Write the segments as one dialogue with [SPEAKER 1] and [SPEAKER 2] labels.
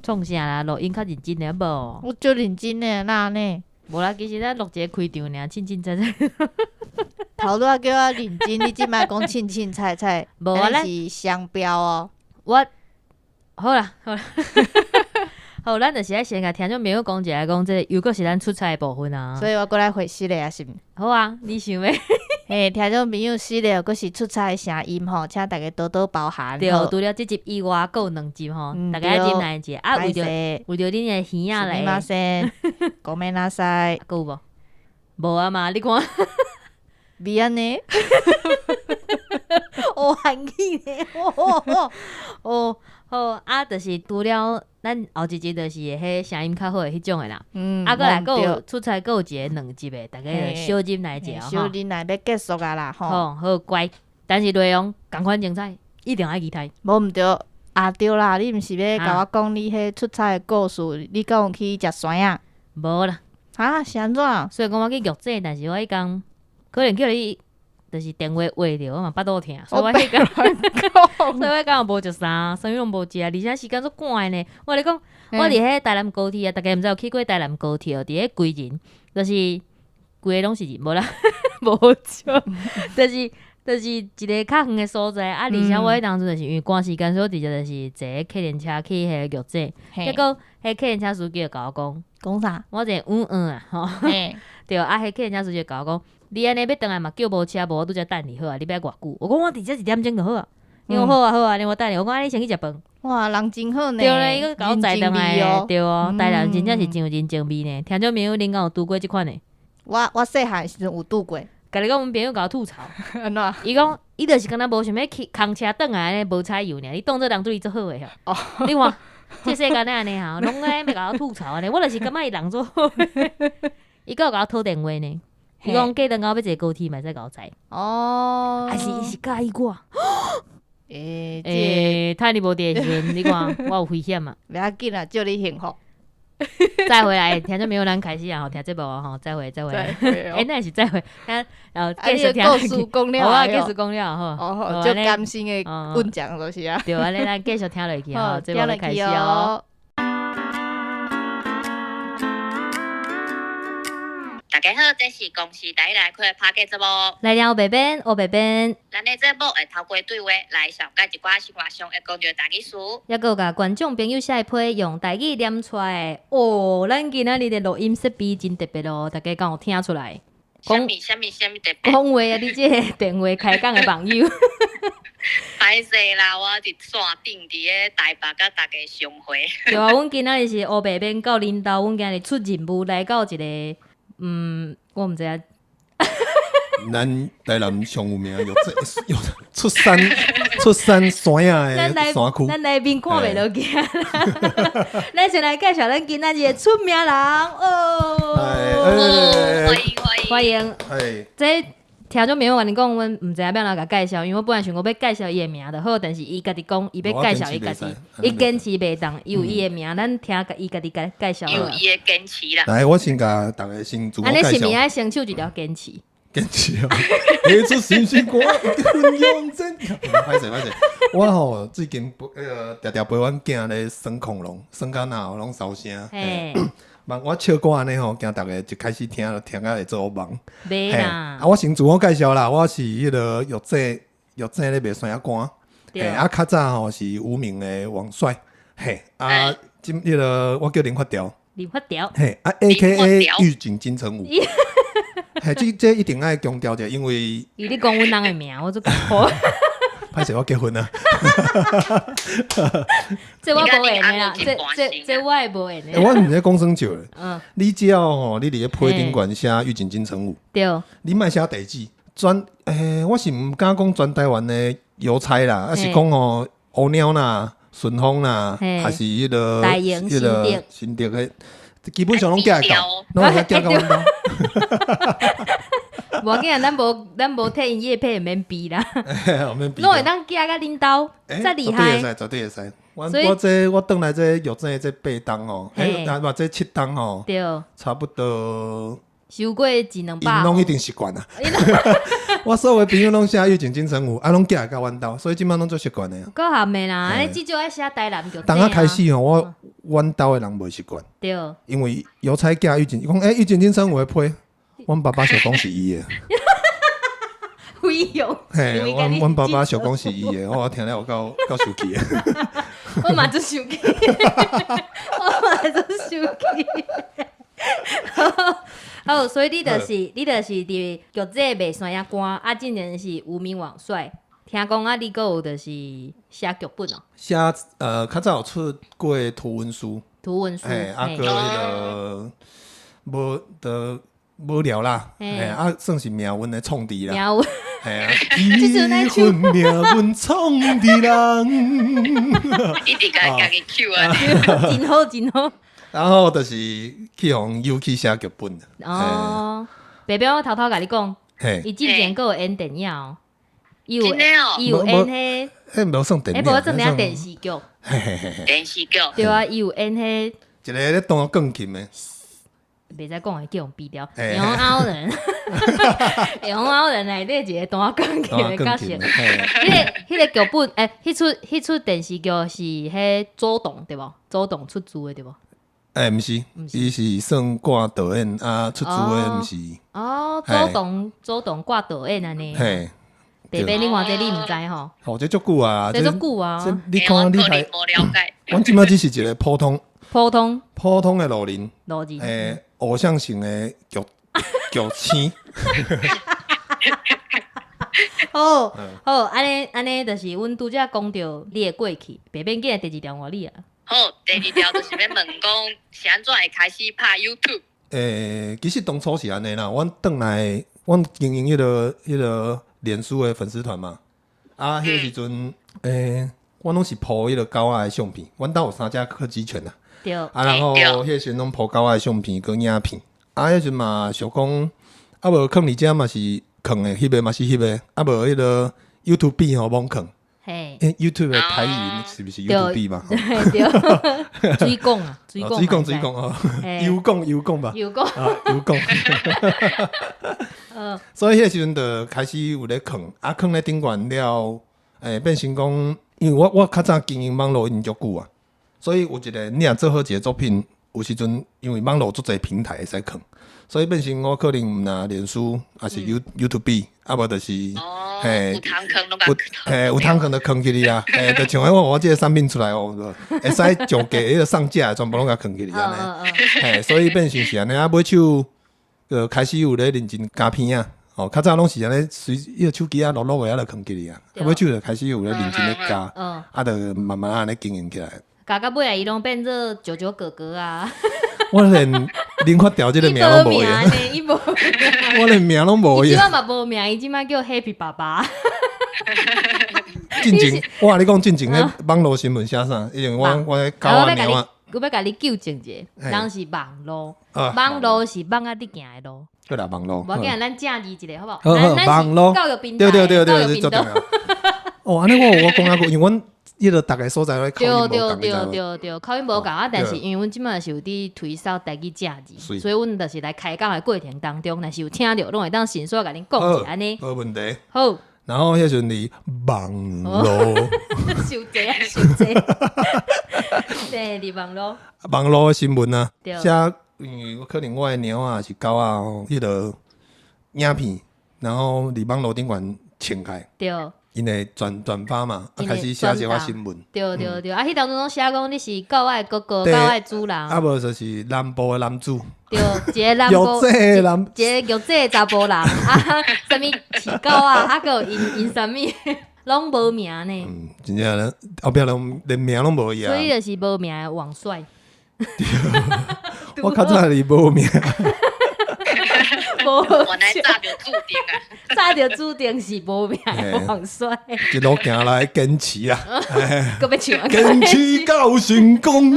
[SPEAKER 1] 創啥啦？錄音較認真的無？
[SPEAKER 2] 我足認真的，哪按呢？
[SPEAKER 1] 無啦，其實咱錄一個開場爾，凊凊彩彩。
[SPEAKER 2] 頭拄仔叫我認真，你這擺講凊凊彩彩，
[SPEAKER 1] 無啊，咱
[SPEAKER 2] 是雙標哦。
[SPEAKER 1] 我好啦，好啦，好，咱就是愛先共聽眾朋友講一下，講這個又閣是咱出差的部分啊。
[SPEAKER 2] 所以我閣來回釋咧啊，是毋？
[SPEAKER 1] 好啊，你想欲？
[SPEAKER 2] 嘿，聽眾朋友，失了，閣是出差的聲音吼，請大家多多包涵。
[SPEAKER 1] 對，除了這集以外，閣有兩集吼，大家愛忍耐一下。啊，為著為著恁的耳仔來。
[SPEAKER 2] すみません，ごめんなさい。
[SPEAKER 1] 閣有無？無啊嘛，你看。
[SPEAKER 2] 袂按呢？
[SPEAKER 1] 哦，韓語呢？哦，好啊，就是除了咱後一集就是彼聲音較好的彼種的啦。啊，閣來閣有出差，閣有一個兩集的，大家就小忍耐一下吼。
[SPEAKER 2] 小忍耐，欲結束啊啦吼。
[SPEAKER 1] 好，好乖，但是內容仝款精彩，一定愛期待。
[SPEAKER 2] 無毋對，啊對啦，你毋是欲共我講你彼出差的故事？你敢有去食山仔？
[SPEAKER 1] 無啦。
[SPEAKER 2] 哈，是按怎？
[SPEAKER 1] 雖然講我去玉井，但是我彼工可能叫你就是電話掛著，我嘛腹肚疼，所以我彼工，所以我彼工無食啥，啥物攏無食，而且時間足趕的呢。我共你講，我佇彼台南高鐵啊，逐家毋知有去過台南高鐵，佇彼歸仁，就是規个攏是人，無啦，無好笑，就是一個較遠的所在啊。而且我彼當陣就是因為趕時間，所以直接就是坐客運車去彼個玉井，結果彼客運車司機就共我講，
[SPEAKER 2] 講啥？
[SPEAKER 1] 我一個嗯嗯啊，吼，對啊，彼客運車司機就共我講，你按呢欲轉來嘛叫無車，無我拄才等你好啊，你欲偌久？我講我佇遮一點鐘就好啊。伊講好啊好啊，你我等你。我講啊，你先去食飯。
[SPEAKER 2] 哇，人真好呢。
[SPEAKER 1] 對咧，伊閣共我載轉來，對哦，台南真正是真有人情味呢。聽眾朋友，恁敢有拄過這款的？
[SPEAKER 2] 我細漢的時陣有拄過。
[SPEAKER 1] 共你講，阮朋友共我吐槽。
[SPEAKER 2] 按怎？
[SPEAKER 1] 伊講，伊就是敢若無想欲去空車轉來按呢，無踩油爾，你當做人對伊足好的吼。你看，這世間哪按呢吼，攏愛欲共我吐槽按呢，我就是感覺伊人足好。伊閣有共我討電話呢。伊講過轉到欲坐高鐵嘛會使共我載。
[SPEAKER 2] 哦。
[SPEAKER 1] 還是伊是佮意我？
[SPEAKER 2] 欸，
[SPEAKER 1] 欸，趁你無佇的時陣，你看我有危險啊！
[SPEAKER 2] 袂要緊啦，祝你幸福。
[SPEAKER 1] 再會來，聽眾朋友，咱開始啊！吼，聽節目啊！吼，再會，再會。欸，那是再會。然後繼續聽。
[SPEAKER 2] 故事講了，
[SPEAKER 1] 好啊，繼續講了吼。
[SPEAKER 2] 哦，足甘心的運講就是啊。
[SPEAKER 1] 對，按呢咱繼續聽落去吼，節目開始哦。
[SPEAKER 3] 大家好，這是公視台來開的 Podcast 節目。
[SPEAKER 1] 來了，黑白編，黑白編。
[SPEAKER 3] 咱的節目會透過對話來紹介一寡生活上會講著台語詞。
[SPEAKER 1] 抑閣有共觀眾朋友寫批用台語念出來的。哦，咱今仔日的錄音設備真特別哦，大家敢有聽出來？
[SPEAKER 3] 啥物啥物啥物特別？
[SPEAKER 1] 講話啊！你這個電話開講的網友。
[SPEAKER 3] 歹勢啦，我佇線頂佇咧台北佮大家相會。
[SPEAKER 1] 對啊，阮今仔日是黑白編到恁兜，阮今日出任務來到一個。嗯，我毋知影。
[SPEAKER 4] 咱台南上有名，有這有出山出山山仔的山區。
[SPEAKER 1] 咱來賓看袂落去。咱先來介紹咱今仔日的出名人哦。
[SPEAKER 3] 歡迎歡
[SPEAKER 1] 迎歡迎。這聽眾朋友，我共你講，阮毋知影欲按怎共介紹，因為我本來想講欲介紹伊的名就好，但是伊家己講，伊欲介紹伊家己，伊堅持袂動，伊有伊的名，咱聽伊家己介介紹。
[SPEAKER 3] 有伊的堅持啦。
[SPEAKER 4] 來，我先共逐家先自我介紹。
[SPEAKER 1] 按呢是毋是愛先唱一條堅持？
[SPEAKER 4] 堅持哦，提出新新歌，奮勇前進。歹勢歹勢，我吼最近彼個定定陪阮囝咧耍恐龍，耍甲哪攏燒聲。我唱歌按呢吼，驚逐家一開始聽就聽甲會做夢。
[SPEAKER 1] 袂啦。
[SPEAKER 4] 啊，我先自我介紹啦，我是彼個玉井玉井咧賣山仔乾。嘿，啊，較早吼是無名的王帥。嘿，啊，今彼個我叫林發條。
[SPEAKER 1] 林發條。
[SPEAKER 4] 嘿，啊，AKA 獄警金城武。嘿，這一定愛強調者，因為
[SPEAKER 1] 伊咧講阮翁的名，我足艱苦。
[SPEAKER 4] 歹勢，我結婚啊！
[SPEAKER 1] 這我無緣的啦，這我會無緣的。
[SPEAKER 4] 我毋是講耍笑的。你只要吼，你佇咧批頂懸寫獄警金城武，
[SPEAKER 1] 對，
[SPEAKER 4] 你莫寫地址，全欸，我是毋敢講全台灣的郵差啦，啊是講吼烏鳥啦、順豐啦，還是彼個彼個新竹的，基本上攏寄會到，攏會寄到阮兜。
[SPEAKER 1] 無要緊啊，咱無替𪜶業配，免比啦。攏會當寄到恁兜，遮厲害。
[SPEAKER 4] 絕對會使，絕對會使。我這我轉來這玉井這八冬吼，欸，啊，這七冬吼，
[SPEAKER 1] 對，
[SPEAKER 4] 差不多
[SPEAKER 1] 收過一兩百。
[SPEAKER 4] 𪜶攏一定習慣啊。我所有的朋友攏寫獄警金城武，啊，攏寄會到阮兜，所以這擺攏足習慣的。
[SPEAKER 1] 夠含的啦，按呢至少愛寫台南就。
[SPEAKER 4] 當仔開始吼，我阮兜的人袂習慣，
[SPEAKER 1] 對，
[SPEAKER 4] 因為油菜囝玉井，伊講欸，玉井金生有的批，阮爸爸想講是伊的，
[SPEAKER 1] 會用，
[SPEAKER 4] 嘿，阮爸爸想講是伊的，我聽了有夠夠生氣的。
[SPEAKER 1] 我嘛足生氣，我嘛足生氣。好，所以你就是佇玉井賣山仔乾，啊，進前是無名網帥。聽講啊，你閣有就是寫劇本哦。
[SPEAKER 4] 寫較早有出過圖文書。
[SPEAKER 1] 圖文書。
[SPEAKER 4] 嘿，啊，閣彼個無就無聊啦，嘿，啊，算是命運的創治啦。
[SPEAKER 1] 命運。
[SPEAKER 4] 嘿啊，這份命運創治人。
[SPEAKER 3] 一直共家己 cue 啊。
[SPEAKER 1] 真好，真好。
[SPEAKER 4] 然後就是去予誘去寫劇本。
[SPEAKER 1] 哦，白白我偷偷共你講，伊之前閣有演電影哦。伊有伊有演彼，
[SPEAKER 4] 彼無算電影，
[SPEAKER 1] 彼無算電視劇。
[SPEAKER 3] 電視劇。
[SPEAKER 1] 對啊，伊有演彼
[SPEAKER 4] 一個咧彈鋼琴的，
[SPEAKER 1] 袂使講會叫人斃掉。楊凹人，楊凹人內底一個彈鋼琴的角色。彼個劇本，欸，彼出電視劇是彼周董對無？周董出資的對無？
[SPEAKER 4] 欸，毋是，伊是算掛導演啊，出資的毋是。
[SPEAKER 1] 哦，周董掛導演按呢。
[SPEAKER 4] 嘿。
[SPEAKER 1] 白白，你看這你毋知吼？
[SPEAKER 4] 哦，這足久啊，
[SPEAKER 1] 這足久啊！
[SPEAKER 4] 你看你睇，阮這擺只是一個普通、
[SPEAKER 1] 普通、
[SPEAKER 4] 普通的路人，
[SPEAKER 1] 路人，
[SPEAKER 4] 欸，偶像型的劇星。
[SPEAKER 1] 好，好，按呢按呢，就是阮拄才講著你的過去，白變緊來第二條換你啊。
[SPEAKER 3] 好，第二條就是欲問講是按怎會開始拍 YouTube？
[SPEAKER 4] 欸，其實當初是按呢啦，阮轉來，阮經營彼個臉書的粉絲團嘛，啊，彼個時陣，欸，我攏是 po 彼個狗仔的相片，阮兜有三隻柯基犬啊，
[SPEAKER 1] 對，
[SPEAKER 4] 啊，然後彼個時陣攏 po 狗仔的相片佮影片，啊，彼陣嘛想講，啊無囥佇遮嘛是囥的，翕的嘛是翕的，啊無彼個 YouTube 吼罔囥，
[SPEAKER 1] 嘿，
[SPEAKER 4] 欸，YouTube 的台語是毋是 YouTube 嘛？
[SPEAKER 1] 對，水講啊，水講，
[SPEAKER 4] 水講水講哦，油講油講吧，
[SPEAKER 1] 油講
[SPEAKER 4] 啊，油講。所以彼個時陣就開始有咧囥，啊，囥咧頂懸了，欸，變成講，因為我較早經營網路已經足久啊，所以有一個你若做好一個作品，有時陣因為網路足濟平台會使囥，所以變成我可能毋若臉書，抑是 YouTube，啊無就是，
[SPEAKER 3] 嘿，有通囥攏共
[SPEAKER 4] 嘿，有通囥就囥起去啊，嘿，就像我這個產品出來哦，會使上架，彼個上架全部攏共囥起去按呢，嘿，所以變成是按呢，啊，尾手就開始有咧認真加片啊，哦，較早攏是按呢隨彼個手機仔錄錄的，啊就囥起去啊，啊，尾手就開始有咧認真咧加，啊，就慢慢按呢經營起來。
[SPEAKER 1] 加到尾啊，伊攏變做舅舅哥哥啊！
[SPEAKER 4] 我連林發條這個名攏無
[SPEAKER 1] 呢，伊無，
[SPEAKER 4] 我連名攏無。
[SPEAKER 1] 伊這擺嘛無名，伊這擺叫 Happy 爸爸。
[SPEAKER 4] 進前，我共你講進前彼網路新聞寫啥？因為我狗仔貓仔。
[SPEAKER 1] 我欲共你糾正一下，人是網路，網路是網仔佇行的路。
[SPEAKER 4] 對啦，網路。
[SPEAKER 1] 無要緊，咱正字一下好無？
[SPEAKER 4] 好好，網路。
[SPEAKER 1] 教育頻道，
[SPEAKER 4] 對對對對，是足重要。哦，按呢我講抑閣，因為阮彼個逐个所在咧口音無仝，
[SPEAKER 1] 對對對對，口音無仝啊！但是因為阮這擺是有佇推銷台語正字，所以阮就是來開講的過程當中，若是有聽著，攏會當迅速共恁講一下按呢。
[SPEAKER 4] 無問題。
[SPEAKER 1] 好。
[SPEAKER 4] 然後彼時陣佇網路，
[SPEAKER 1] 傷濟啊，傷濟。對，佇網路。
[SPEAKER 4] 網路的新聞啊，寫因為可能我的貓仔是狗仔吼，彼個影片，然後佇網路頂懸穿開。
[SPEAKER 1] 對。
[SPEAKER 4] 𪜶會轉發嘛，啊開始寫一寡新聞。
[SPEAKER 1] 對對對，啊，彼當陣攏寫講你是狗仔的哥哥，狗仔的主人。
[SPEAKER 4] 啊無就是南部的男子。
[SPEAKER 1] 對，一個南部，一個玉井的查埔人，啊，啥物飼狗仔，啊，閣有𪜶啥物，攏無名呢。
[SPEAKER 4] 嗯，真正後壁攏連名攏無去啊。
[SPEAKER 1] 所以就是無名的網帥。
[SPEAKER 4] 我較早是無名。
[SPEAKER 3] 原來早就注定啊！
[SPEAKER 1] 早就注定是無名的網帥。
[SPEAKER 4] 一路行來堅持啊！
[SPEAKER 1] 閣欲唱啊！
[SPEAKER 4] 堅持到成功。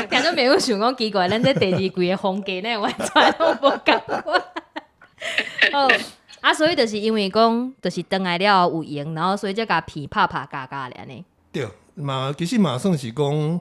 [SPEAKER 1] 聽眾朋友想講奇怪，咱這第二季的風格呢，完全攏無仝款。好，啊，所以就是因為講，就是轉來了後有閒，然後所以才共片拍拍加加按呢。
[SPEAKER 4] 對，嘛其實嘛算是講。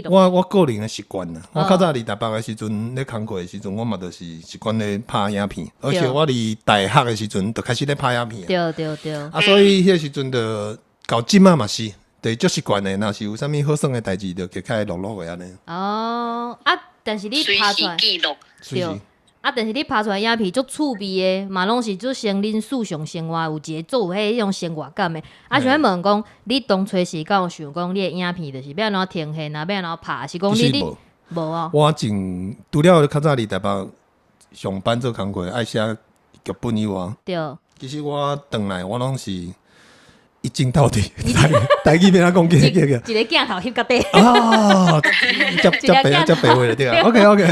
[SPEAKER 4] 我個人的習慣啦，我較早佇台北的時陣，咧工課的時陣，我嘛就是習慣咧拍影片，而且我佇大學的時陣就開始咧拍影片。
[SPEAKER 1] 對對對。
[SPEAKER 4] 啊，所以彼個時陣就到這擺嘛是，對，足習慣的，若是有啥物好耍的代誌，就摕開錄錄的按呢。
[SPEAKER 1] 哦，啊，但是你
[SPEAKER 3] 隨
[SPEAKER 1] 拍出來，
[SPEAKER 3] 時記錄。
[SPEAKER 4] 隨時。
[SPEAKER 1] 啊，但是你拍出來影片足趣味的，嘛攏是足像恁日常生活有一個做有彼種生活感的。啊，想欲問講，你當初是敢有想講，你的影片就是欲按怎呈現啊，欲按怎拍，是講你你
[SPEAKER 4] 其實無，
[SPEAKER 1] 無哦？
[SPEAKER 4] 我前除了較早佇台北上班做工課愛寫劇本以外，其實我轉來我攏是一鏡到底，台語欲按怎講？記記記
[SPEAKER 1] 一個鏡頭翕到底。
[SPEAKER 4] 啊，接接白接白話就對啊。OK OK，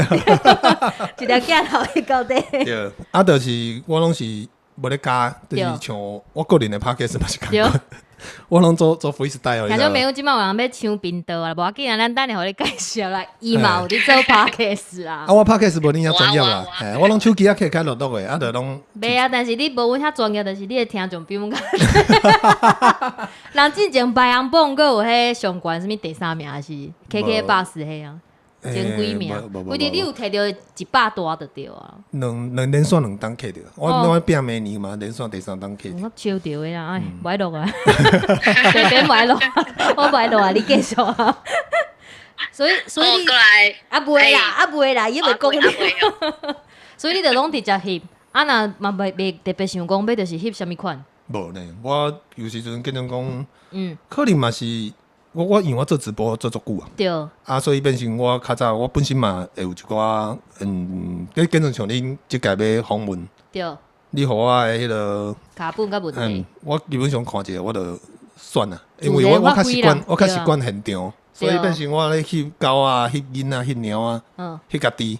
[SPEAKER 1] 一個鏡頭翕到底。
[SPEAKER 4] 對，啊，就是我攏是無咧加，就是像我個人的 podcast 嘛是仝款，我攏做做 freestyle。
[SPEAKER 1] 聽眾朋友，這擺有人欲搶頻道啊，無要緊啊，咱等下予你介紹啦。伊嘛有佇做 podcast 啦。
[SPEAKER 4] 啊，我 podcast 無恁遐專業啦，嘿，我攏手機仔揢開錄錄的，啊，就攏。
[SPEAKER 1] 袂啊，但是你無阮遐專業，就是你的聽眾比阮較。人進前排行榜閣有彼上懸啥物第三名，還是 KKBOX 彼啊？前幾名，規定你有摕著100大就對啊。
[SPEAKER 4] 兩連續兩冬摕著，我拼明年嘛，連續第三冬摕。
[SPEAKER 1] 我笑著的啦，哎，無愛錄啊，隨便無愛錄，我無愛錄啊，你繼續啊。所以你啊袂啦，啊袂啦，伊袂講你。所以你就攏直接翕，啊若嘛袂特別想講欲就是翕啥物款。
[SPEAKER 4] 無呢，我有時陣變成講，可能嘛是。我因為我做直播做足久啊，啊，所以變成我較早我本身嘛會有一寡嗯，變成像恁這屆欲訪問，你予我的彼个
[SPEAKER 1] 卡本佮問題，
[SPEAKER 4] 我基本上看一下我就算啦，因為我較習慣，我較習慣現場，所以變成我咧翕狗啊、翕囡仔、翕貓啊、翕家己，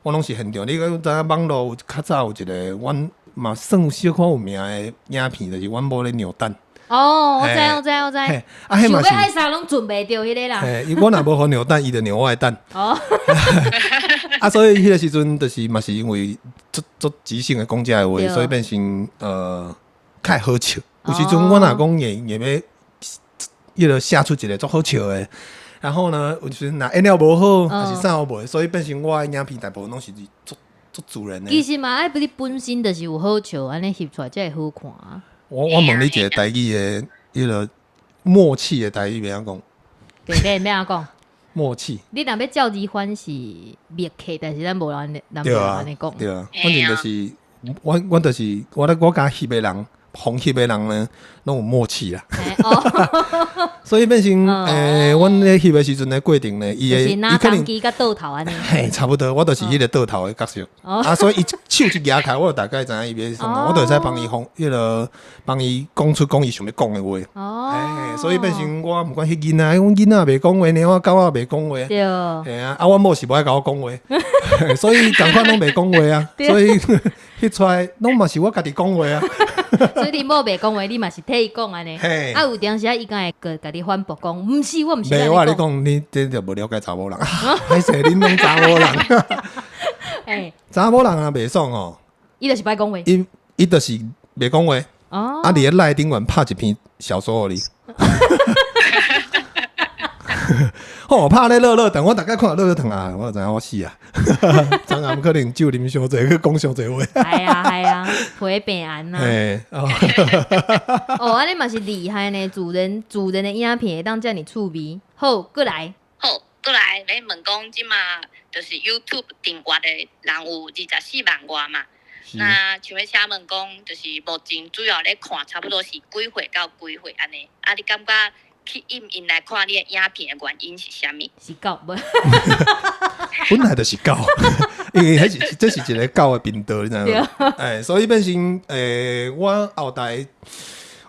[SPEAKER 4] 我攏是現場。你閣知影網路有較早有一個，阮嘛算有小可有名的影片，就是阮某咧尿蛋。
[SPEAKER 1] 哦，我知我知我知，
[SPEAKER 4] 啊，彼嘛是
[SPEAKER 1] 想欲愛啥攏準袂著彼个啦。
[SPEAKER 4] 嘿，我若無予尿蛋，伊就尿我的蛋。
[SPEAKER 1] 哦。
[SPEAKER 4] 啊，所以彼个時陣就是嘛是因為足足即興的講這个話，所以變成較會好笑。有時陣我若講硬硬欲，彼个寫出一個足好笑的，然後呢，有時陣若演了無好，還是啥無，所以變成我的影片大部分攏是足足自然的。
[SPEAKER 1] 其實嘛，愛你本身就是有好笑，按呢翕出來才會好看啊。
[SPEAKER 4] 我問你一個台語的，彼个默契的台語欲按怎講？
[SPEAKER 1] 對對，欲按怎講？
[SPEAKER 4] 默契。
[SPEAKER 1] 你若欲照字翻是默契，但是咱無按呢，咱無按呢講。
[SPEAKER 4] 對啊，反正就是阮阮就是我咧，我共翕的人，予翕的人呢，攏有默契啦。所以變成阮咧翕的時陣的過程呢，伊會伊可能
[SPEAKER 1] 機佮倒頭按呢。
[SPEAKER 4] 嘿，差不多，我就是彼個倒頭的角色。啊，所以伊手一舉起來，我就大概知影伊欲創啥，我就會使幫伊講，彼个幫伊講出講伊想欲講的話。哦。所以變成我毋管彼囡仔，阮囡仔袂講話，貓仔狗仔袂講話。
[SPEAKER 1] 對。
[SPEAKER 4] 嘿啊，啊，阮某是無愛共我講話，所以仝款攏袂講話啊。所以翕出來攏嘛是我家己講話啊。
[SPEAKER 1] 所以你某袂講話，你嘛是替伊講按呢。啊，有當時啊，伊敢會閣共你反駁講，毋是，我毋是。
[SPEAKER 4] 袂，我共你講，你這就無了解查某人，歹勢恁攏查某人。查某人啊，袂爽哦。
[SPEAKER 1] 伊就是不愛講話。
[SPEAKER 4] 伊就是袂講話。
[SPEAKER 1] 哦。
[SPEAKER 4] 啊，佇咧 LINE 頂懸拍一篇小說予你。吼，拍咧落落長，我逐擺看落落長啊，我就知影我死啊！昨暗可能酒啉傷濟，閣講傷濟話。
[SPEAKER 1] 係啊係啊，回平安啊。
[SPEAKER 4] 嘿，
[SPEAKER 1] 哦，按呢嘛是厲害呢，主人主人的影片會當遮爾趣味。好，閣來。
[SPEAKER 3] 好，閣來，欲問講，這馬就是 YouTube 訂閱的人有24萬外嘛？那想欲請問講，就是目前主要咧看，差不多是幾歲到幾歲按呢？啊，你感覺吸引𪜶來看你的影片的原因是啥物？
[SPEAKER 1] 是狗無？
[SPEAKER 4] 本來就是狗，因為彼是這是一个狗的頻道，你知影無？欸，所以變成我後台，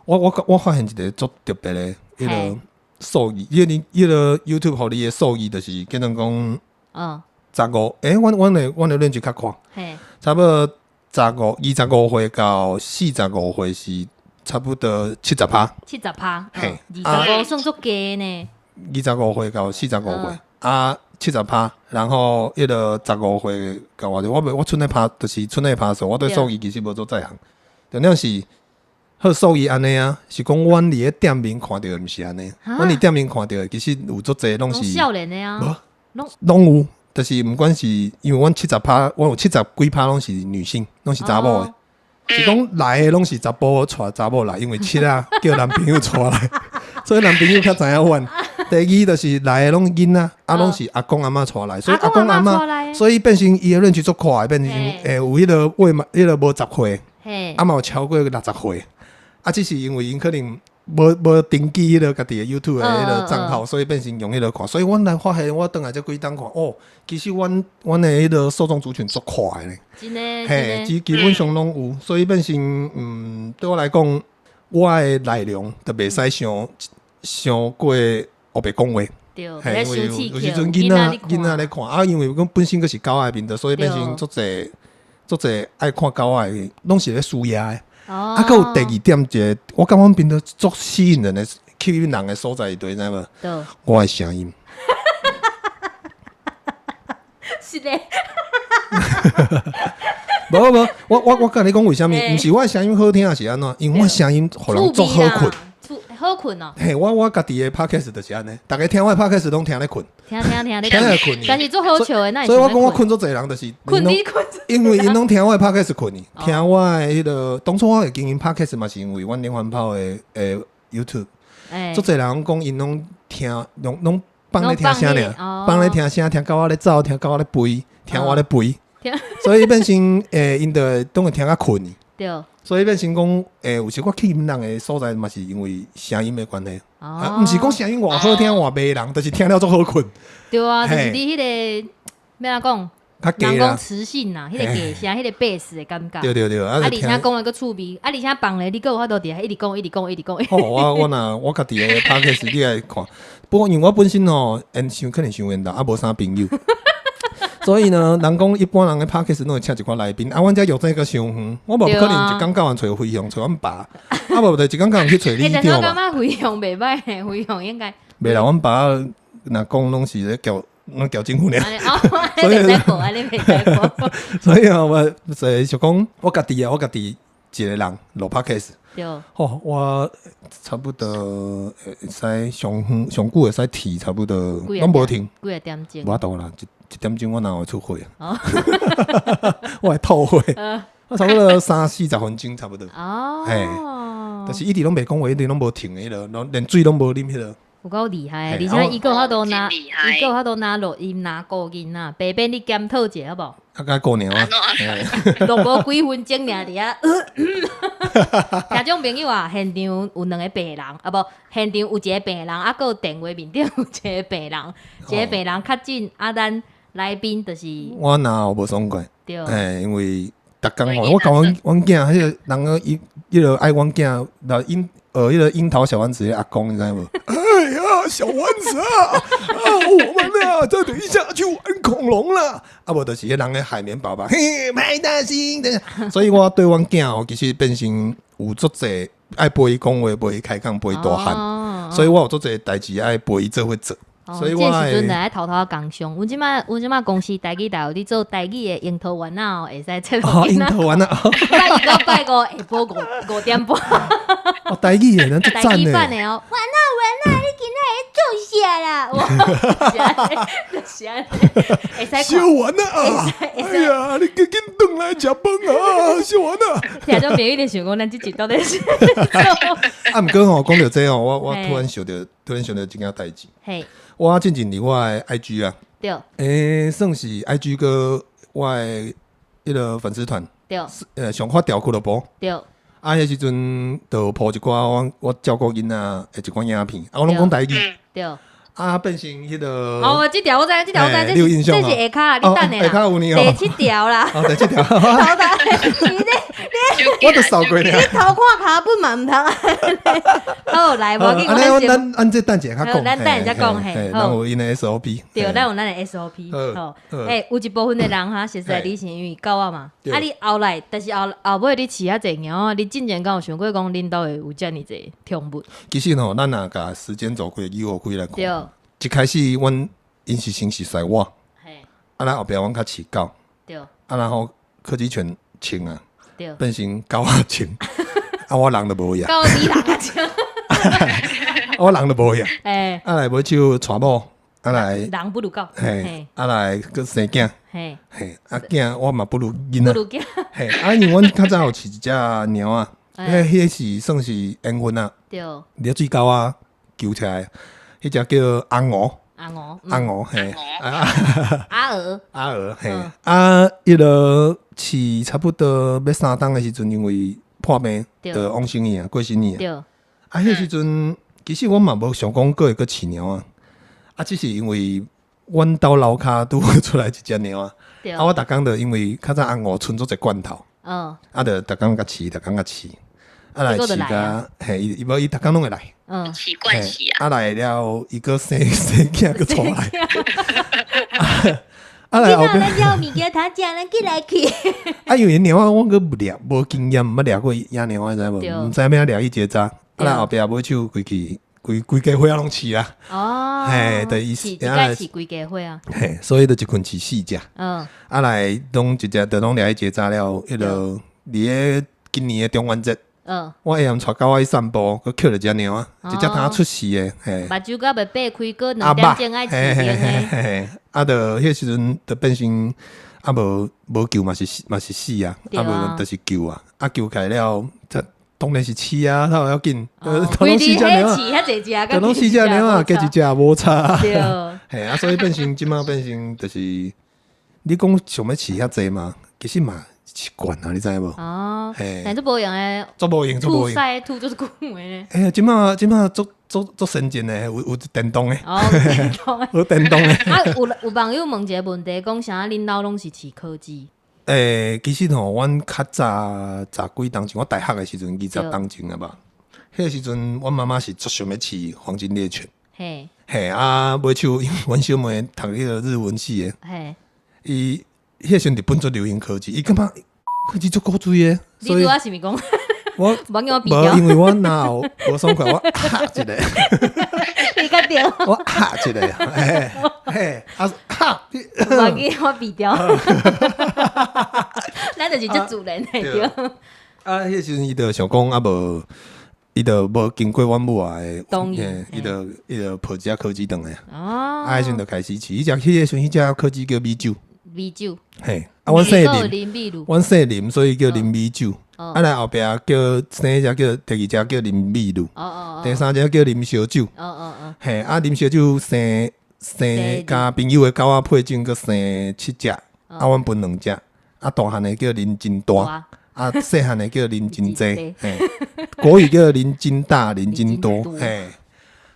[SPEAKER 4] 我發現一个足特別的，彼个數字，因為你彼个 YouTube 予你的數字就是變成講，15，欸，阮的練習較寬，差不多15、25歲到45歲是差不多70趴。
[SPEAKER 1] 70趴，
[SPEAKER 4] 嘿，25
[SPEAKER 1] 算足低呢。
[SPEAKER 4] 25歲到45歲，啊，七十趴，然後彼个十五歲到偌濟，我袂我賰咧拍，就是賰咧拍數，我對數字其實無做在行。重點是好數字按呢啊，是講阮佇咧店面看著的毋是按呢，阮佇店面看著的其實有足濟攏是
[SPEAKER 1] 少年的啊，
[SPEAKER 4] 攏攏有，就是毋管是因為阮七十趴，阮有七十幾趴攏是女性，攏是查某的。是講來的攏是查埔帶查某來，因為七仔叫男朋友帶來，所以男朋友較知影阮。第二就是來的攏囡仔，啊攏是阿公阿嬤帶來，所以阿公阿嬤，所以變成伊的認知足快，變成會有彼個未滿，彼個無10歲，啊嘛有超過60歲，啊只是因為𪜶可能無登記彼個家己的 YouTube 的彼個帳號，所以變成用彼個看。所以阮來發現，我轉來這幾冬看，哦，其實阮的彼個受眾族群足闊的咧。
[SPEAKER 1] 真的，
[SPEAKER 4] 嘿，基本上攏有，所以變成對我來講，我的內容就袂使傷傷過烏白講話。
[SPEAKER 1] 對，
[SPEAKER 4] 嘿，因為有時陣囡仔咧看，啊，因為阮本身閣是狗仔的頻道，所以變成足濟足濟愛看狗仔的，攏是咧舒壓的。啊，閣有第二點一個，我感覺阮頻道足吸引人的、吸引人的所在佇佗，知無？我的聲音。
[SPEAKER 1] 是咧。
[SPEAKER 4] 無無，我共你講為啥物？毋是我的聲音好聽，抑是按怎？因為我聲音予人足好睏。
[SPEAKER 1] 好睏哦。
[SPEAKER 4] 嘿，我家己的 podcast 就是按呢，逐家聽我的 podcast 攏聽咧睏。
[SPEAKER 1] 聽聽聽咧
[SPEAKER 4] 聽咧睏。
[SPEAKER 1] 但是足好笑的，那
[SPEAKER 4] 所以我講我睏足濟人，就是
[SPEAKER 1] 睏你睏。
[SPEAKER 4] 因為𪜶攏聽我的 podcast 睏去，聽我的彼個當初我會經營 podcast 嘛，是因為阮連環炮的 YouTube。足濟人講𪜶攏聽，攏放咧聽聲爾，放咧聽聲，聽狗仔咧走，聽狗仔咧吠，聽我咧吠。所以變成𪜶就攏會聽甲睏去。
[SPEAKER 1] 對。
[SPEAKER 4] 所以變成講，有時我吸引人的所在嘛，是因為聲音的關係。啊，毋是講聲音偌好聽偌迷人，就是聽了足好睏。
[SPEAKER 1] 對啊，就是你彼個欲按怎講？
[SPEAKER 4] 人
[SPEAKER 1] 講磁性啦，彼個低聲，彼個 bass 的感覺。
[SPEAKER 4] 對對對，啊，
[SPEAKER 1] 而且講的閣趣味，啊，而且放咧，你閣有法度佇遐一直講，一直講，一直講。
[SPEAKER 4] 哦，我若我家己的 podcast 你來看，不過因為我本身吼，緣傷可能傷緣投，啊，無啥朋友。所以呢，人講一般人的 podcast 攏會請一寡來賓，啊，阮遮約這閣傷遠，我無可能一工到晚揣飛雄，揣阮爸，啊，無就一工到晚去揣里長嘛。
[SPEAKER 1] 我感覺飛雄袂歹，飛雄應該。
[SPEAKER 4] 袂啦，阮爸若講攏是咧叫，攏叫政府爾。
[SPEAKER 1] 所以，
[SPEAKER 4] 所以啊，我就講我家己啊，我家己一個人錄 podcast。
[SPEAKER 1] 對。
[SPEAKER 4] 吼，我差不多會使上遠上久會使停，差不多攏無停。
[SPEAKER 1] 幾個點鐘？
[SPEAKER 4] 無法度啦，一點鐘我哪會出血啊？我會吐血。我差不多三四十分鐘差不多。
[SPEAKER 1] 哦。
[SPEAKER 4] 嘿，但是一直攏袂講話，一直攏無停的彼個，攏連水攏無啉彼個。
[SPEAKER 1] 有夠厲害，而且伊閣有法度拿，伊閣有法度拿錄音拿顧囡仔，白變你檢討一下好無？
[SPEAKER 4] 啊，該過年啊，
[SPEAKER 1] 錄無幾分鐘爾佇遐。聽眾朋友啊，現場有兩個病人，啊無，現場有一個病人，啊，閣有電話面頂有一個病人，一個病人確診，啊，咱來賓就是
[SPEAKER 4] 我若無爽快，
[SPEAKER 1] 對，
[SPEAKER 4] 欸，因為逐工吼，我共阮囝彼個人個伊彼個愛阮囝，來櫻彼個櫻桃小丸子的阿公，你知無？哎呀，小丸子啊，啊，我們啊，再等一下去玩恐龍啦。啊，無就是彼人的海綿寶寶，嘿，派大星。所以我對阮囝哦，其實變成有足濟愛陪伊講話，陪伊開講，陪伊大漢，所以我有足濟代誌愛陪伊做伙做。所以我
[SPEAKER 1] 這時陣就愛偷偷工商，阮這擺阮這擺公司台語台有咧做台語的櫻桃丸仔哦，會使切
[SPEAKER 4] 哦，櫻桃丸仔，
[SPEAKER 1] 拜一到拜五下晡五點半。
[SPEAKER 4] 哦，台語的，咱足讚的。
[SPEAKER 1] 台語版的哦，丸仔丸仔，你今仔日做啥啦？哇，就是按呢，會使看。
[SPEAKER 4] 小丸仔啊！哎呀，你緊緊轉來食飯啊，小丸仔。
[SPEAKER 1] 聽眾朋友一定想講，咱這集到底是？
[SPEAKER 4] 啊，毋過吼，講著這吼，我突然想著一件代誌。
[SPEAKER 1] 嘿。
[SPEAKER 4] 我進前佇我的 IG 啊，
[SPEAKER 1] 對，
[SPEAKER 4] 算是 IG 閣我的彼個粉絲團，
[SPEAKER 1] 對，
[SPEAKER 4] 上發條俱樂部，
[SPEAKER 1] 對，
[SPEAKER 4] 啊，彼時陣就 po 一寡我照顧囡仔的一寡影片，啊，我攏講台語，
[SPEAKER 1] 對，
[SPEAKER 4] 啊，變成彼個，
[SPEAKER 1] 哦，這條我知，這條我知，這是下跤，你等下啦，第七條啦，
[SPEAKER 4] 哦，第七條，
[SPEAKER 1] 頭頭，你
[SPEAKER 4] 我都掃過了，
[SPEAKER 1] 你偷看跤本嘛毋通。好，來，無要緊，我
[SPEAKER 4] 咱咱這等一下較講，
[SPEAKER 1] 咱等下才講嘿。
[SPEAKER 4] 咱有𪜶的 SOP，
[SPEAKER 1] 對，咱有咱的 SOP。好，欸，有一部分的人哈，熟似你是因為狗仔嘛，啊，你後來，但是後後尾你飼較濟貓，你進前敢有想過講恁兜會有遮爾濟寵物？
[SPEAKER 4] 其實吼，咱若共時間軸開以後開來看，
[SPEAKER 1] 對，
[SPEAKER 4] 一開始阮𪜶是先熟似我，啊，咱後壁阮較飼狗，
[SPEAKER 1] 對，
[SPEAKER 4] 啊，然後柯基犬穿啊。
[SPEAKER 1] 對
[SPEAKER 4] 變成狗仔穿，啊，我人就無去啊。
[SPEAKER 1] 狗比人較穿，
[SPEAKER 4] 我人就無去啊。
[SPEAKER 1] 欸，
[SPEAKER 4] 啊來尾手娶某，啊來
[SPEAKER 1] 人不如狗，
[SPEAKER 4] 嘿，啊來閣生囝，
[SPEAKER 1] 嘿，
[SPEAKER 4] 嘿，啊囝我嘛不如囡仔，
[SPEAKER 1] 不如囝，
[SPEAKER 4] 嘿，啊因為阮較早有飼一隻貓仔，彼個是算是緣分啊。
[SPEAKER 1] 對，
[SPEAKER 4] 掠水溝啊，救車的，彼隻叫阿鵝，
[SPEAKER 1] 阿鵝，
[SPEAKER 4] 阿鵝嘿，
[SPEAKER 1] 阿鵝，
[SPEAKER 4] 阿鵝嘿，啊，彼个飼差不多欲3冬的時陣，因為破病，就往生去啊，過身去啊。啊，彼時陣其實我嘛無想講閣會閣飼貓仔，啊，只是因為阮兜樓跤拄好出來一隻貓仔，啊，我逐工就因為較早阿鵝賰足濟罐頭，啊，就逐工共飼，逐工共飼，啊來飼甲，嘿，伊伊無伊逐工攏會來，
[SPEAKER 3] 飼慣勢啊，
[SPEAKER 4] 啊來了，伊閣生生囝閣帶來，啊來後壁，
[SPEAKER 1] 咱物件通食，咱緊來去。
[SPEAKER 4] 啊，因為貓仔我閣掠無經驗，毋捌掠過野貓仔，知無？毋知欲按怎掠伊結紮，啊來後壁尾手規氣。規規家伙仔攏飼啊！
[SPEAKER 1] 哦，
[SPEAKER 4] 嘿，就伊
[SPEAKER 1] 飼一擺飼規家伙啊！
[SPEAKER 4] 嘿，所以就一群飼四隻。啊來，攏一隻，就攏掠去結紮了。彼个佇咧今年的中元節，我下暗帶狗仔去散步，閣抾著一隻貓仔，一隻剛出世的，嘿。
[SPEAKER 1] 目睭閣袂擘開，閣2點鐘愛飼的。
[SPEAKER 4] 嘿，啊，就彼時陣就變成啊，無無救嘛是嘛是死啊，啊無就是救啊，啊救起來了，才。當然是飼啊，較要緊。
[SPEAKER 1] 規日彼飼遐濟隻，
[SPEAKER 4] 攏四隻貓仔，加一隻無差。
[SPEAKER 1] 對。
[SPEAKER 4] 嘿啊，所以變成這馬變成就是，你講想欲飼遐濟嘛，其實嘛習慣啊，你知無？
[SPEAKER 1] 哦。嘿。但足無用的。
[SPEAKER 4] 足無用，足無用。
[SPEAKER 1] 吐屎吐足久的呢。
[SPEAKER 4] 哎呀，這馬這馬足足足先進的，有有電動的。
[SPEAKER 1] 哦，有電動的。
[SPEAKER 4] 有電動的。
[SPEAKER 1] 啊，有有網友問一个問題，講啥恁兜攏是飼柯基？
[SPEAKER 4] 其實吼，阮較早十幾冬前，我大學的時陣，20冬前啊吧。彼个時陣，阮媽媽是足想欲飼黃金獵犬。
[SPEAKER 1] 嘿，
[SPEAKER 4] 嘿啊，尾手因為阮小妹讀彼个日文系的，
[SPEAKER 1] 嘿，
[SPEAKER 4] 伊彼个時陣日本足流行柯基，伊感覺柯基足古錐的。
[SPEAKER 1] 你拄仔是毋是講？
[SPEAKER 4] 我無，因為我腦後無爽快，我哈一个。
[SPEAKER 1] 你較對。
[SPEAKER 4] 我哈一个，嘿，嘿，啊哈。
[SPEAKER 1] 無記我避掉。咱就是足自然的對。
[SPEAKER 4] 啊，彼時陣伊就想講啊，無，伊就無經過阮母仔的
[SPEAKER 1] 同意，
[SPEAKER 4] 伊就抱一隻柯基轉來。
[SPEAKER 1] 哦。
[SPEAKER 4] 啊，彼時陣就開始飼，彼隻彼个時陣彼隻柯基叫美酒。
[SPEAKER 1] 美酒。
[SPEAKER 4] 嘿，啊，阮姓林，阮姓林，所以叫林美酒。啊，來後壁叫生一隻叫第二隻叫林美露，第三隻叫林燒酒。嘿，啊林燒酒生生佮朋友的狗仔配種，閣生七隻，啊，阮分兩隻。啊，大漢的叫林真大，啊，細漢的叫林真濟。嘿，國語叫林真大、林真多。嘿，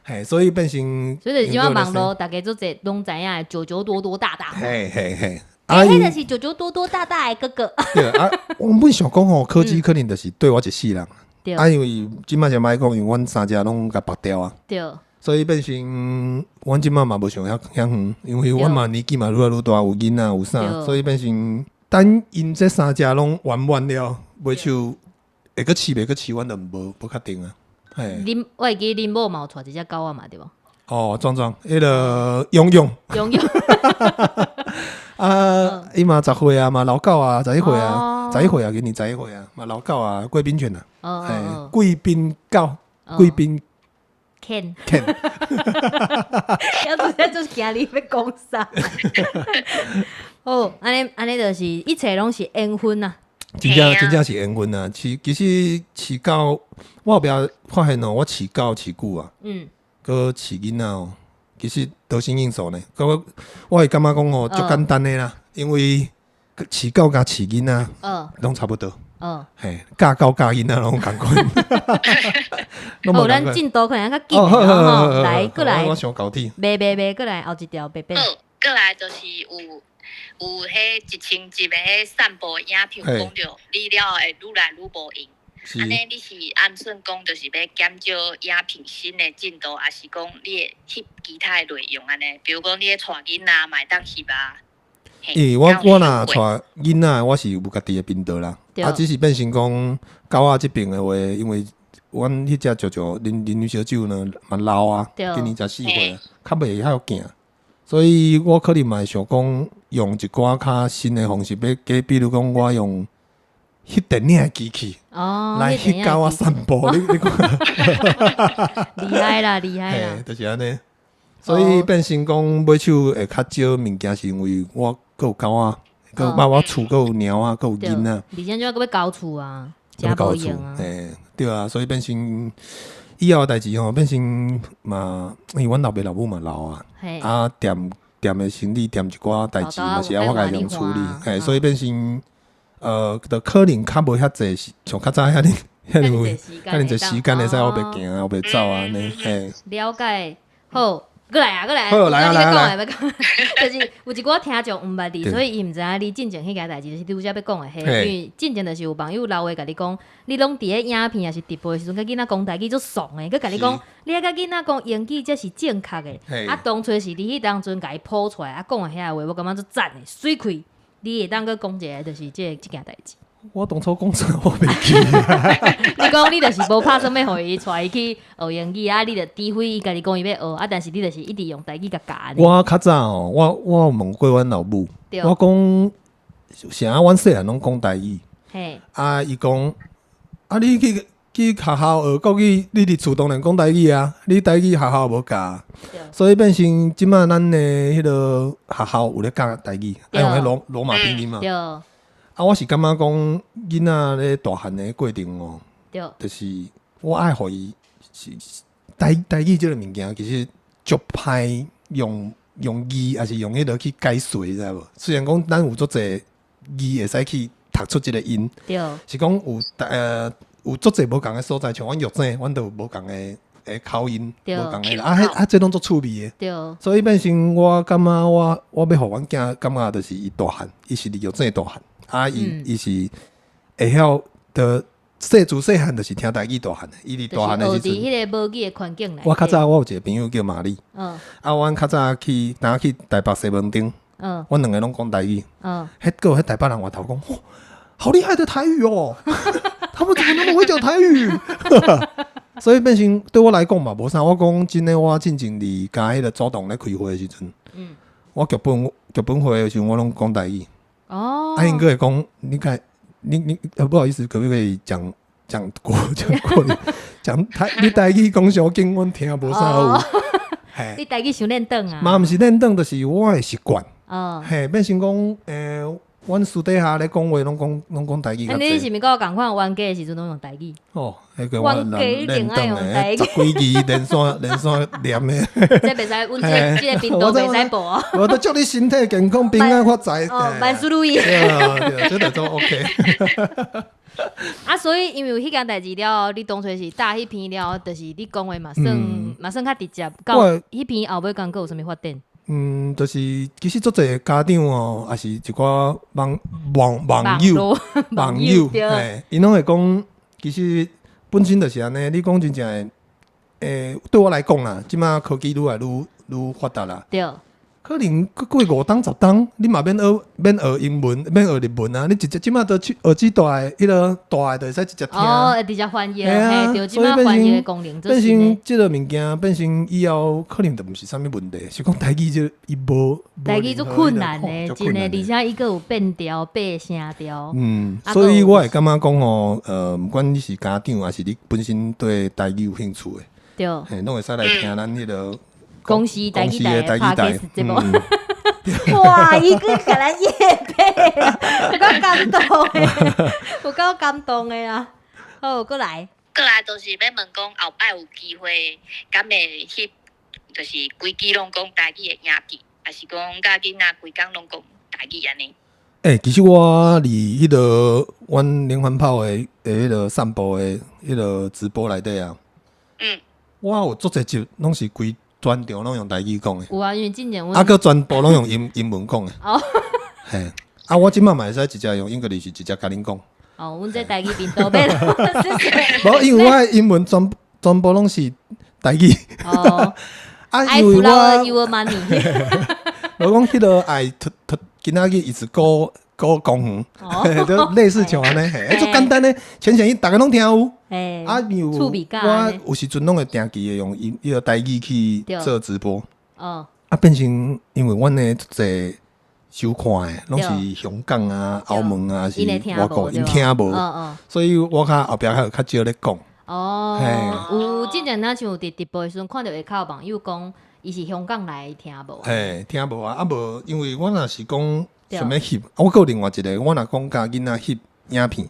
[SPEAKER 4] 嘿，所以變成。
[SPEAKER 1] 所以就是這馬網路大家做者攏知影，九九多多大大。
[SPEAKER 4] 嘿嘿嘿。
[SPEAKER 1] 啊，彼就是九九多多大大的哥哥。
[SPEAKER 4] 對啊，我本想講吼，柯基可能就是對我一世人。啊，因為這馬就莫講，因為阮三隻攏共縛掉啊。
[SPEAKER 1] 對。
[SPEAKER 4] 所以變成阮這馬嘛無想遐遐遠，因為阮嘛年紀嘛愈來愈大，有囡仔有啥，所以變成等𪜶這三隻攏圓滿了，尾手會閣飼袂閣飼，阮就無無確定啊。嘿。
[SPEAKER 1] 恁我會記恁某嘛有帶一隻狗仔嘛，對無？
[SPEAKER 4] 哦，壯壯，彼个勇勇。
[SPEAKER 1] 勇勇。
[SPEAKER 4] 啊，伊嘛十歲啊，嘛老狗啊，11歲啊，十一歲啊，今年十一歲啊，嘛老狗啊，貴賓犬啊，嘿，貴賓狗，貴賓
[SPEAKER 1] 犬，
[SPEAKER 4] 犬。
[SPEAKER 1] 我拄才就是驚你欲講啥？好，按呢按呢就是一切攏是緣分啊。
[SPEAKER 4] 真正真正是緣分啊！飼其實飼狗，我後壁發現哦，我飼狗飼久啊，閣飼囡仔哦。其實得心應手呢，我我會感覺講吼，足簡單的啦，因為飼狗佮飼囡仔，攏差不多。嘿，教狗教囡仔攏仝款。
[SPEAKER 1] 哦，咱進度可能較緊吼，來過來。
[SPEAKER 4] 我想搞天。
[SPEAKER 1] 袂袂袂，過來後一條白白。
[SPEAKER 3] 好，過來就是有有彼1000集的彼散步影片，講著你了後會愈來愈無閒。按呢，你是按算講，就是欲減少影片新的進度，抑是講你會翕其他的內容按呢？比如講，你咧帶囡仔嘛會當翕啊。
[SPEAKER 4] 欸，我我若帶囡仔，我是有家己的頻道啦。啊，只是變成講狗仔這邊的話，因為阮彼隻舅舅啉啉燒酒呢，嘛老啊，今年14歲，較袂曉行，所以我可能嘛會想講用一寡較新的方式，欲加，比如講我用翕電影的機器，來翕狗仔散步，你你看，
[SPEAKER 1] 厲害啦，厲害啦，
[SPEAKER 4] 就是按呢。所以變成講尾手會較少物件，是因為我閣有狗仔，閣有我厝閣有貓仔，閣有囡仔，
[SPEAKER 1] 而且這閣欲交厝啊，
[SPEAKER 4] 閣欲交厝，嘿，對啊，所以變成以後的代誌吼，變成嘛，因為阮老爸老母嘛老啊，啊，店店的生理，店一寡代誌嘛是愛我家己處理，嘿，所以變成就可能較無遐濟，像較早遐爾遐爾遐爾濟時間會使我袂行啊，我袂走啊，按呢，嘿。
[SPEAKER 1] 了解，好。閣來啊，閣來！
[SPEAKER 4] 好，來啊，來啊，來！
[SPEAKER 1] 就是有一寡聽眾毋捌你，所以伊毋知影你進前彼件代誌，就是拄才欲講的彼，因為進前就是有網友留話共你講，你攏佇咧影片抑是直播的時陣，共囡仔講台語足爽的，閣共你講，你愛共囡仔講英語才是正確的。啊，當初是你彼當陣共伊譜出來，啊，講的遐個話，我感覺足讚的，媠氣！你會當閣講一下，就是這件代誌。
[SPEAKER 4] 我當初講啥我袂記。
[SPEAKER 1] 你講你就是無拍算欲予伊帶伊去學英語啊，你就除非伊家己講伊欲學啊，但是你就是一直用台語共教。
[SPEAKER 4] 我較早哦，我有問過阮老母，我講啥阮細漢攏講台語，啊伊講啊你去學校學國語，你佇厝當然講台語啊，你台語學校無教，所以變成這馬咱的彼个學校有咧教台語，愛用彼羅馬拼音嘛。啊，我是感覺講囡仔咧大漢的過程哦，就是我愛予伊是台語這个物件，其實足歹用字，抑是用彼个去解說，知無？雖然講咱有足濟字會使去讀出這个音，是講有足濟無仝的所在，像阮玉井，阮就有無仝的口音，無仝的啊，彼啊這攏足趣味的。所以變成我感覺我欲予阮囝感覺就是伊大漢，伊是佇玉井大漢。啊！伊是會曉的，自細漢就是聽台語大漢的。伊佇大漢的時陣，
[SPEAKER 1] 佇彼个母語的環境內。
[SPEAKER 4] 我較早我有一個朋友叫瑪麗，啊，阮較早去，當去台北西門町，阮兩個攏講台語，彼個彼台北人回頭講，哇，好厲害的台語哦！他們怎麼那麼會講台語？所以變成對我來講嘛，無啥。我講真的，我進前佇共彼个組黨咧開會的時陣，我劇本會的時陣，我攏講台語。
[SPEAKER 1] 哦，
[SPEAKER 4] 啊，𪜶閣會講，你看，你不好意思，可不可以講國語？講台，你台語講傷緊，阮聽無啥有。
[SPEAKER 1] 你台語傷輪轉啊？
[SPEAKER 4] 嘛毋是輪轉，就是我的習慣。嘿，變成講，阮私底下咧講話，攏講台語。
[SPEAKER 1] 你是毋是佮我仝款冤家的時陣攏用台語？
[SPEAKER 4] 哦，彼個
[SPEAKER 1] 冤家一定愛用台語。
[SPEAKER 4] 十幾字連續連續念的。
[SPEAKER 1] 這袂使，阮這個頻道袂使播。
[SPEAKER 4] 我都祝你身體健康、平安發財。
[SPEAKER 1] 哦，萬事如意。
[SPEAKER 4] 對，這就 OK。
[SPEAKER 1] 啊，所以因為有彼件代誌了後，你當初是打彼篇了後，就是你講話嘛算嘛算較直接。到彼篇後尾敢閣有啥物發展？
[SPEAKER 4] 嗯，就是其實足濟家長哦，抑是一寡網友網友，嘿，𪜶攏會講，其實本身就是按呢。你講真正的，對我來講啦，這馬科技愈來愈發達啦。可能閣過5冬10冬，你嘛免學英文，免學日文啊！你直接這馬都耳機戴，彼个大的就會使直接聽。
[SPEAKER 1] 哦，會直接翻譯，嘿，對，這馬翻譯的功能
[SPEAKER 4] 變成這个物件，變成以後可能就毋是啥物問題，是講台語這伊無
[SPEAKER 1] 台語足困難的，真的，而且伊閣有變調、變聲調。
[SPEAKER 4] 嗯，所以我會感覺講吼，毋管你是家長，抑是你本身對台語有興趣的，嘿，攏會使來聽咱彼个。
[SPEAKER 1] 公司台語台的 Podcast 節目，哇！伊閣共咱業配，有夠感動的，有夠感動的啊！好，閣來，
[SPEAKER 3] 閣來就是欲問講後擺有機會，敢會翕，就是規支攏講台語的影片，抑是講佮囡仔規工攏講台語按呢？
[SPEAKER 4] 欸，其實我佇彼个阮連環炮的彼个散步的彼个直播內底啊，我有足濟集攏是規全場攏用台語講的。
[SPEAKER 1] 有啊，因為之前
[SPEAKER 4] 啊，閣全部攏用英文講的。
[SPEAKER 1] 哦。
[SPEAKER 4] 嘿，啊，我這馬嘛會使直接用 English 直接共恁講。
[SPEAKER 1] 哦，阮這台語頻道欲。
[SPEAKER 4] 無，因為我的英文全部攏是台語。
[SPEAKER 1] 哦。
[SPEAKER 4] 啊，因為我。
[SPEAKER 1] I follow your money。
[SPEAKER 4] 我講彼个愛突突，今仔日一直顧公園，就類似像按呢，嘿，足簡單的，淺顯易，逐家攏聽有。啊，因為我有時陣攏會定期的用彼个台語去做直播。啊，變成因為阮的足濟收看的，攏是香港啊、澳門啊，是外國，𪜶聽無，所以我較後壁較少咧講。
[SPEAKER 1] 哦，有之前若像佇直播的時陣，看著下跤網友講，伊是香港來聽無？
[SPEAKER 4] 嘿，聽無啊，啊無，因為我若是講啥物翕，我閣有另外一個，我若講共囡仔翕影片，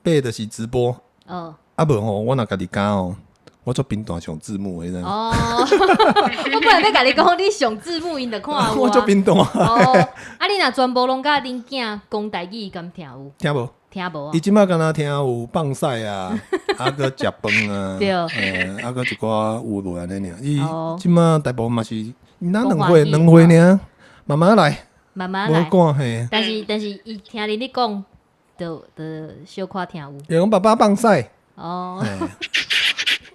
[SPEAKER 4] 買就是直播，啊無吼，我若家己教哦，我做平淡上字幕的，你知無？
[SPEAKER 1] 哦，我本來欲共你講，你上字幕𪜶就看有
[SPEAKER 4] 我做
[SPEAKER 1] 啊。
[SPEAKER 4] 平淡，
[SPEAKER 1] 哦，啊，你若全部攏佮恁囝講台語，敢聽有？
[SPEAKER 4] 聽無？
[SPEAKER 1] 聽無啊
[SPEAKER 4] 伊？這擺敢若聽有放屎啊，啊閣食飯啊，
[SPEAKER 1] 對
[SPEAKER 4] 啊閣一寡有無按呢爾。伊
[SPEAKER 1] 哦
[SPEAKER 4] 這擺大部分嘛是，若兩歲
[SPEAKER 1] 講
[SPEAKER 4] 2歲爾，慢慢來，無
[SPEAKER 1] 慢慢來。
[SPEAKER 4] 趕嘿。
[SPEAKER 1] 但是伊聽恁咧講，就小可聽有。
[SPEAKER 4] 伊講爸爸放屎，
[SPEAKER 1] 哦，
[SPEAKER 4] 嘿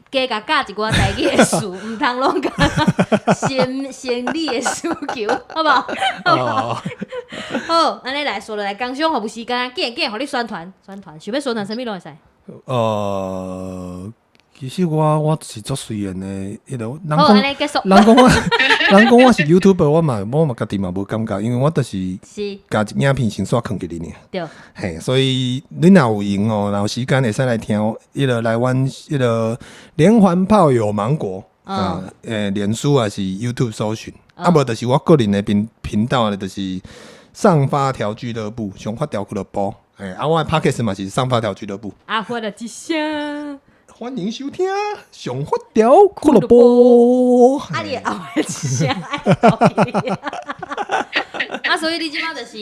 [SPEAKER 1] 加共教一寡台語的詞，毋通攏共生生理的需求，好無？
[SPEAKER 4] 哦，
[SPEAKER 1] 好，按呢來說落來，工商服務時間，緊緊，予你宣傳宣傳，想欲宣傳啥物攏會使。
[SPEAKER 4] 其實我是足隨緣的，彼落人
[SPEAKER 1] 好，按
[SPEAKER 4] 講
[SPEAKER 1] 呢結束。
[SPEAKER 4] 人講我是 YouTuber，我嘛家己嘛無感覺，因為我就是共一影片先煞囥佇咧爾。
[SPEAKER 1] 對，
[SPEAKER 4] 嘿，所以恁若有閒哦，若有時間會使來聽，彼落來阮彼落連環炮友芒果啊，臉書還是 YouTube 搜尋，啊無就是我個人的頻道咧，就是上發條俱樂部，上發條俱樂部。嘿，啊，我的 Podcast 嘛是上發條俱樂部。
[SPEAKER 1] 阿發了一聲，
[SPEAKER 4] 歡迎收聽上發條俱樂部。
[SPEAKER 1] 啊，你後一聲愛投去。啊，所以你這擺就是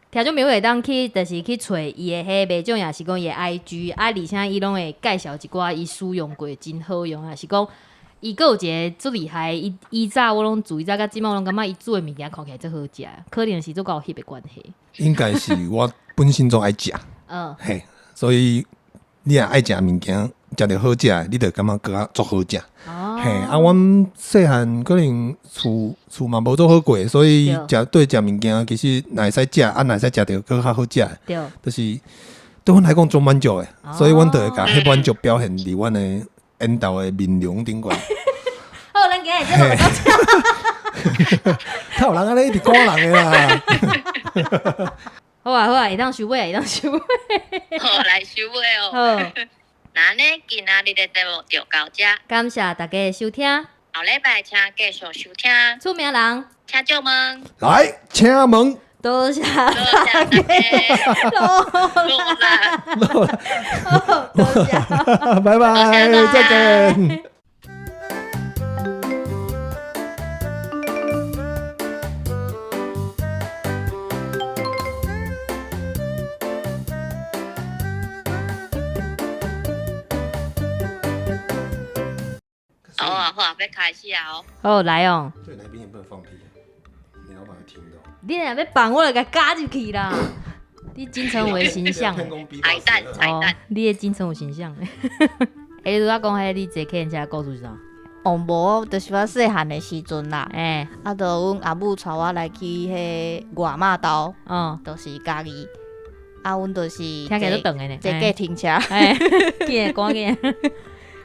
[SPEAKER 1] 聽眾朋友會當去，就是去揣伊的彼賣獎，也是講伊的 IG，啊，而且伊攏會介紹一寡伊使用過真好用，也是講伊閣有一個足厲害，伊以早我攏注意，早到這擺我攏感覺伊煮的物件看起來足好食，可能是足夠翕的關係。
[SPEAKER 4] 應該是我本身就愛食，嘿，所以你若愛食物件，食著好食的，你就感覺閣較足好食。嘿，啊，阮細漢可能厝嘛無做好過，所以食對食物件其實若會使食，啊，若會使食著閣較好食，就是對阮來講足滿足的，所以阮就會共彼滿足表現佇阮的緣投的面容頂懸。
[SPEAKER 1] 好，咱今日節目就到這。
[SPEAKER 4] 較有人按呢一直趕人的啦。
[SPEAKER 1] 好啊好啊，會當收尾，會當收尾。
[SPEAKER 3] 好，來收尾哦。
[SPEAKER 1] 好，
[SPEAKER 3] 那按呢，今仔日的節目就到這。
[SPEAKER 1] 感謝大家的收聽。
[SPEAKER 3] 後禮拜請繼續收聽。
[SPEAKER 1] 出名人，
[SPEAKER 3] 請借問。
[SPEAKER 4] 來，請問。
[SPEAKER 1] 多謝
[SPEAKER 3] 多謝大家。
[SPEAKER 1] 多謝。
[SPEAKER 4] 拜拜，再見。
[SPEAKER 3] 好啊，好啊，欲開始啊！
[SPEAKER 1] 好，來哦。
[SPEAKER 4] 對，來賓也不能放屁，你老闆會聽到。
[SPEAKER 1] 你若欲放，我就共加入去啦。你金城武的形象，
[SPEAKER 3] 彩蛋，彩蛋，
[SPEAKER 1] 你的金城武形象。欸，你拄仔講彼你坐客運車的故事是啥？
[SPEAKER 2] 哦，無，就是我細漢的時陣啦。啊，就阮阿母帶我來去彼外媽兜，就是嘉義。啊，阮就是
[SPEAKER 1] 聽起來都長的呢。
[SPEAKER 2] 坐計程車。
[SPEAKER 1] 緊，趕緊。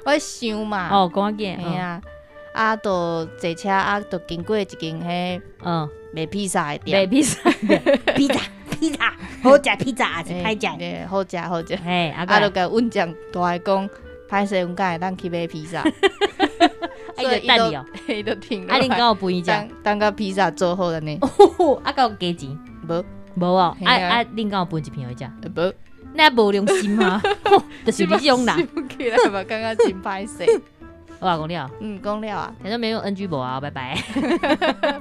[SPEAKER 2] 我想嘛。
[SPEAKER 1] 哦，趕緊。
[SPEAKER 2] 嘿啊，啊，就坐車啊，就經過一間彼賣披薩的店。
[SPEAKER 1] 賣披薩，披薩，披薩，好食披薩還是歹食？
[SPEAKER 2] 好食好食。
[SPEAKER 1] 嘿，啊，
[SPEAKER 2] 就共阮丈大个講，歹勢，阮敢會當去買披薩。
[SPEAKER 1] 啊，伊就等你哦，
[SPEAKER 2] 伊就停。
[SPEAKER 1] 啊，恁敢有分伊食？
[SPEAKER 2] 等到披薩做好了呢。
[SPEAKER 1] 啊，敢有加錢？
[SPEAKER 2] 無，
[SPEAKER 1] 無哦。啊啊，恁敢有分一片予伊食？
[SPEAKER 2] 無。
[SPEAKER 1] 你無良心啊！就是你這種人。
[SPEAKER 2] 想起來嘛，感覺真歹勢。
[SPEAKER 1] 我講了。
[SPEAKER 2] 講了啊。
[SPEAKER 1] 聽眾朋友 NG 無啊，拜拜。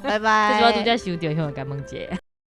[SPEAKER 2] 拜拜。
[SPEAKER 1] 這是我拄才想著，想共問一下。